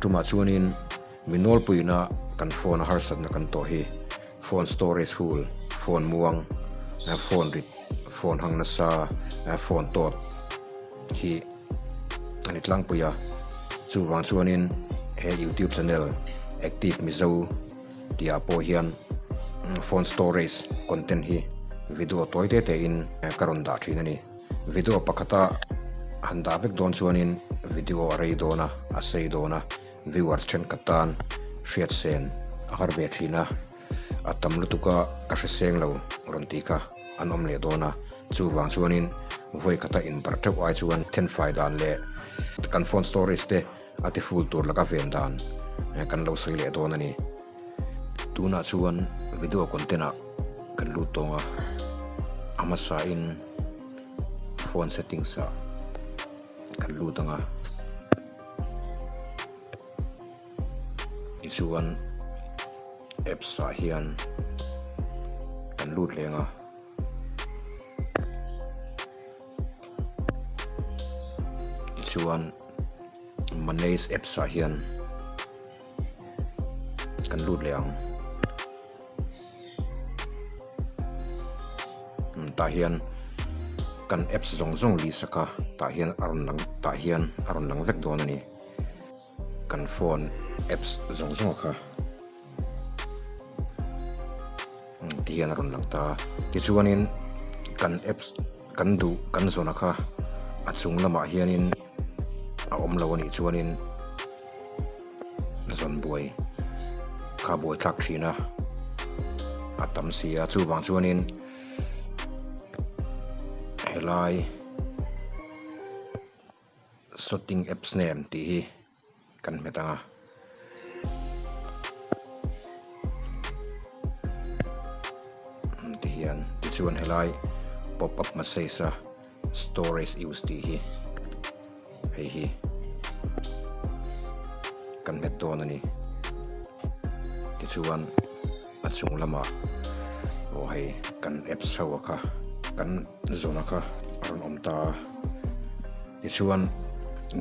tumah chuanin mi nawlpuiina kan phone a harsatna kan tawh hi phone storage full, phone muang, phone rit, phone hang nasa, phone tawt hi a ni tlangpui a. Chuvang chuanin he youtube channel Active Mizo tih ah pawh hian phone storage content hi video tawi te te in ka rawn dah thin a ni. Video pakhata han dah vek dawn chuanin video a rei dawn a, a sei dawn a, viewers thenkhat tan hriat sen a har ve thin a, a tam lutuk a ka hre seng lo rawn tih kha an awm leh dawn a, chuvang chuanin vawi khata inbarh teuh ai chuan thenfai dan leh kan phone storage te a ti full tur laka ven dan kan lo sawi leh dawn a ni. Tunah chuan video content ah kan lut tawng a, a hmasa in phone settings ah kan lut ang a, tichuan apps ah hian kan lut leng a. Tichuan manage apps ah hian kan lut leh ang tah hian kan apps zawng zawng list a kha tah hian a rawn lang tah hian a rawn lang vek dawn a ni kan phone apps zawng zawng a kha ti hian a rawn lang ta tichuanin kan apps kan duh kan zawn a kha a chung lamah hianin a awm lo a nih chuanin zawn buai kha buai thlak thin a a tam si a chuvang chuanin helai Shooting apps name tih hi kan hmet ang a. Ti hian tichuan helai pop up message a storage use tih hi hei hi kan hmet dawn a ni. Tichuan a chung lamah aw hei kan apps ho a kha kan zawna kha a rawn awm ta a. Tichuan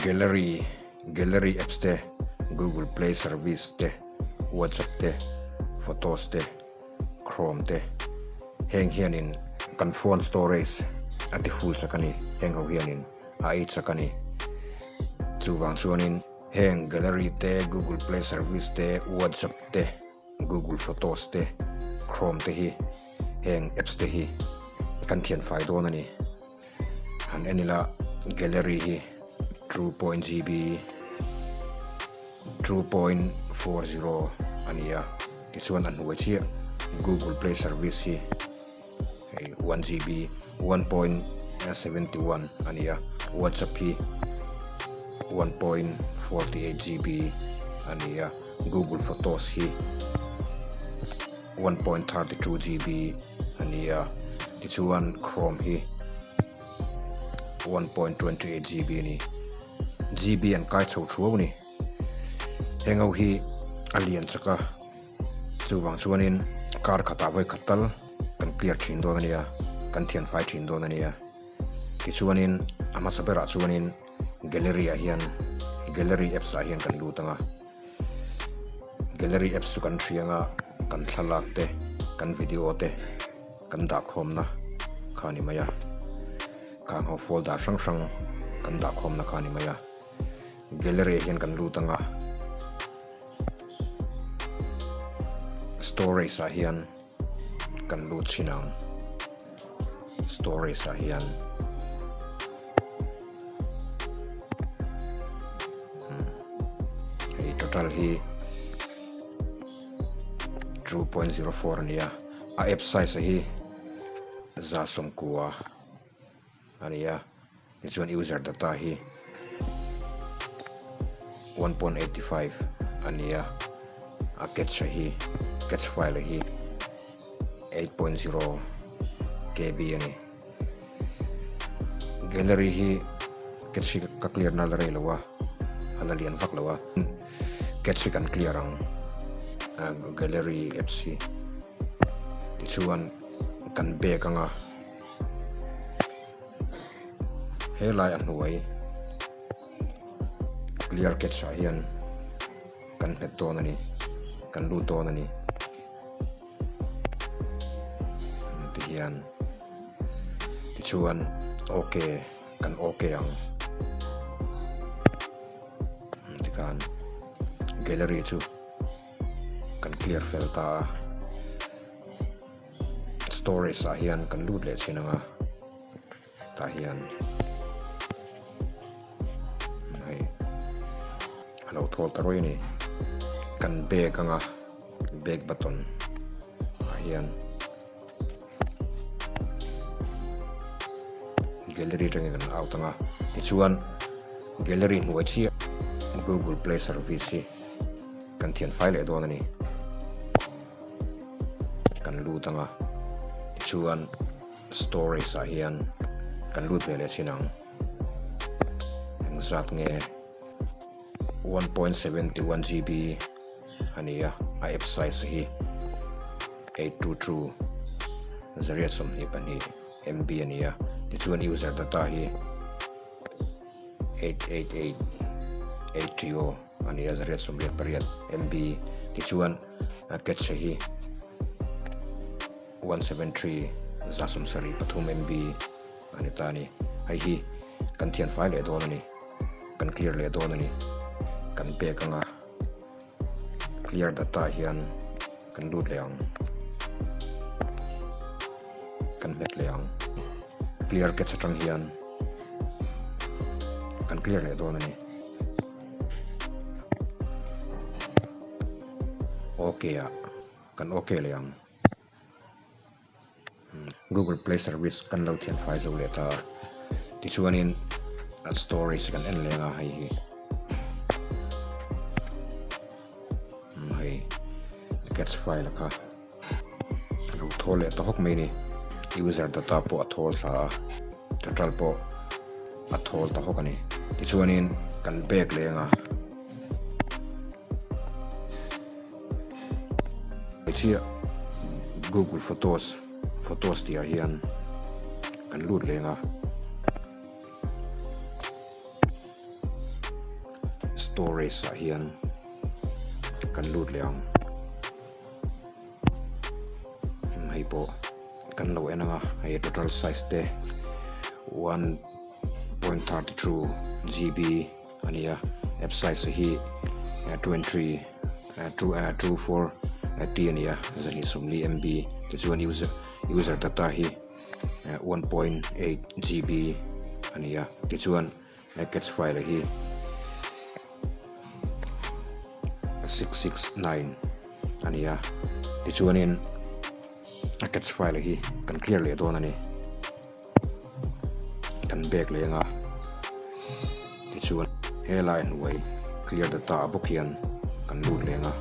gallery gallery apps te Google Play service te WhatsApp te photos te Chrome te heng hianin kan phone storage a ti full chak a ni heng ho hianin a ei chak a ni chuvang chuanin heng gallery te Google Play service te WhatsApp te Google Photos te Chrome te hi heng apps te hi kan thian fai dawn a ni. Han en ila gallery hi 2.gb 2.40 a ni a tichuan a hnuai chiah Google Play service hi hei 1gb 1.71 a ni a WhatsApp hi 1.48gb a ni a Google Photos hi 1.32gb a ni a tichuan Chrome hi 1.28gb a ni gb an kai chho thuau a ni heng ho hi a lian chak a chuvang chuanin kar khatah vawi khat tal kan clear thin dawn a nia kan thian fai thin dawn a nia tichuanin a hmasa berah chuanin gallery ah hian gallery apps ah hian kan lut ang a. Gallery apps chu kan hria anga kan thlalak te kan video te kan dah khawmna kha a ni mai a khang ho folder hrang hrang kan dah khawmna kha a ni mai a gallery ah hian kan lut anga storage ah hian kan lut thin ang storage ah hian. Hei total hi 2.04 a ni a a app size hi 190 a ni a tichuan user data hi 1.85 a ni a a cache hi cache file hi 8.0 kb a ni. Gallery hi catch hi ka clear na la rei lo a a la lian vak lo a catch hi kan clear ang gallery apps hi tichuan kan bag anga helai a hnuai clear catch ah hian. Kan hmet dawn a ni. Kan lut dawn a ni. Tihian tichuan ok kan ok ang. Tikhan gallery chu kan clear fel ta a. Storage ah hian kan lut leh thin ang a. Tah hian hei a lo thawl ta ruai a ni. Kan bag anga bag button ah hian gallery atangin kan out anga tichuan gallery hnuai chiah google play service hi kan thian fai leh dawn a ni. Kan lut anga tichuan. Storage ah hian kan lut ve leh chin ang. Engzat nge 1.71 GB a ni a, a app size hi 822 zariat 22 MB a ni a. Tichuan user data hi 888 830 a ni a, 188 MB. Tichuan cache hi. 173 73 MB a ni ta a ni. Hei hi kan thian fai leh dawn a ni. Kan clear leh dawn a ni. Kan pek anga clear data hian kan lut leh ang. Kan hmet leh ang. Clear cache atang hian kan clear leh dawn a ni. Ok ah kan ok leh ang. Google Play Service kan lo thian fai zo leh ta a, tichuanin a storage kan en leng a hei hi hei cache file kha a lo thawl leh ta hawk mai a ni, user data pawh a thawl thla a total pawh a thawl ta hawk a ni, tichuanin kan back leng a. Hmeichhia Google Photos Photos tih ah hian kan lut leng a, Storage ah hian kan lut leh ang, hei pawh kan lo en ang a, hei total size te 1.32 GB. a ni a app size hi 23 24 t a ni a 240 MB tichuan user user data hi 1.8 GB a ni a tichuan cache file hi 669 a ni a tichuanin a cache file hi kan clear leh dawn a ni. Kan bag leh anga tichuan helai hnuai clear data ah bawk hian kan lut leh anga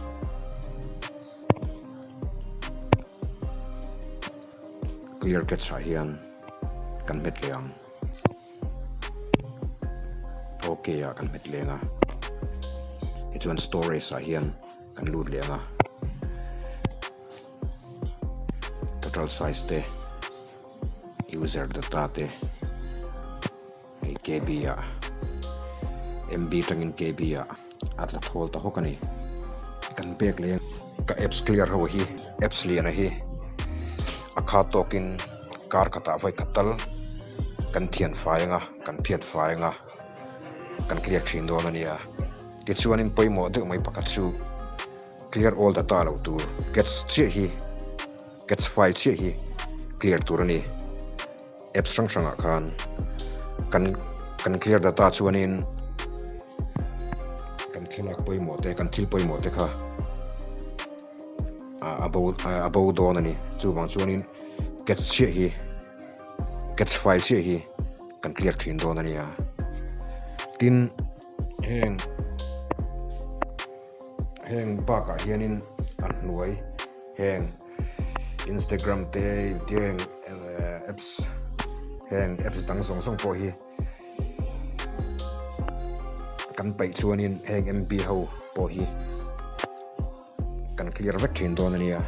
clear cache ah hian kan hmet leh ang ok ah kan hmet leh anga tichuan storage ah hian kan lut leh anga total size te. User data te hei kb ah MB atangin kb ah a tla thawl ta hawk a ni. Kan pek leh ka apps clear ho hi apps lian a hi a kha tawkin kar khatah vawi khat tal kan thian fai anga kan phiat fai anga kan clear thin dawn a nia. Tichuanin pawimawh deuh mai pakhat chu clear all data loh tur cache chiah hi. Cache file chiah hi clear tur a ni. Apps hrang hrangah khan kan kan clear data chuanin kan thlalak pawimawh te kan thil pawimawh te kha a bo a bo dawn a ni. Chuvang chuanin cache chiah hi cache file chiah hi kan clear thin dawn a nia. Tin heng heng bakah hianin a hnuai. Heng Instagram te heng apps heng apps dang zawng zawng pawh hi kan paih chuanin heng MB ho pawh hi kan clear vek thin dawn a nia.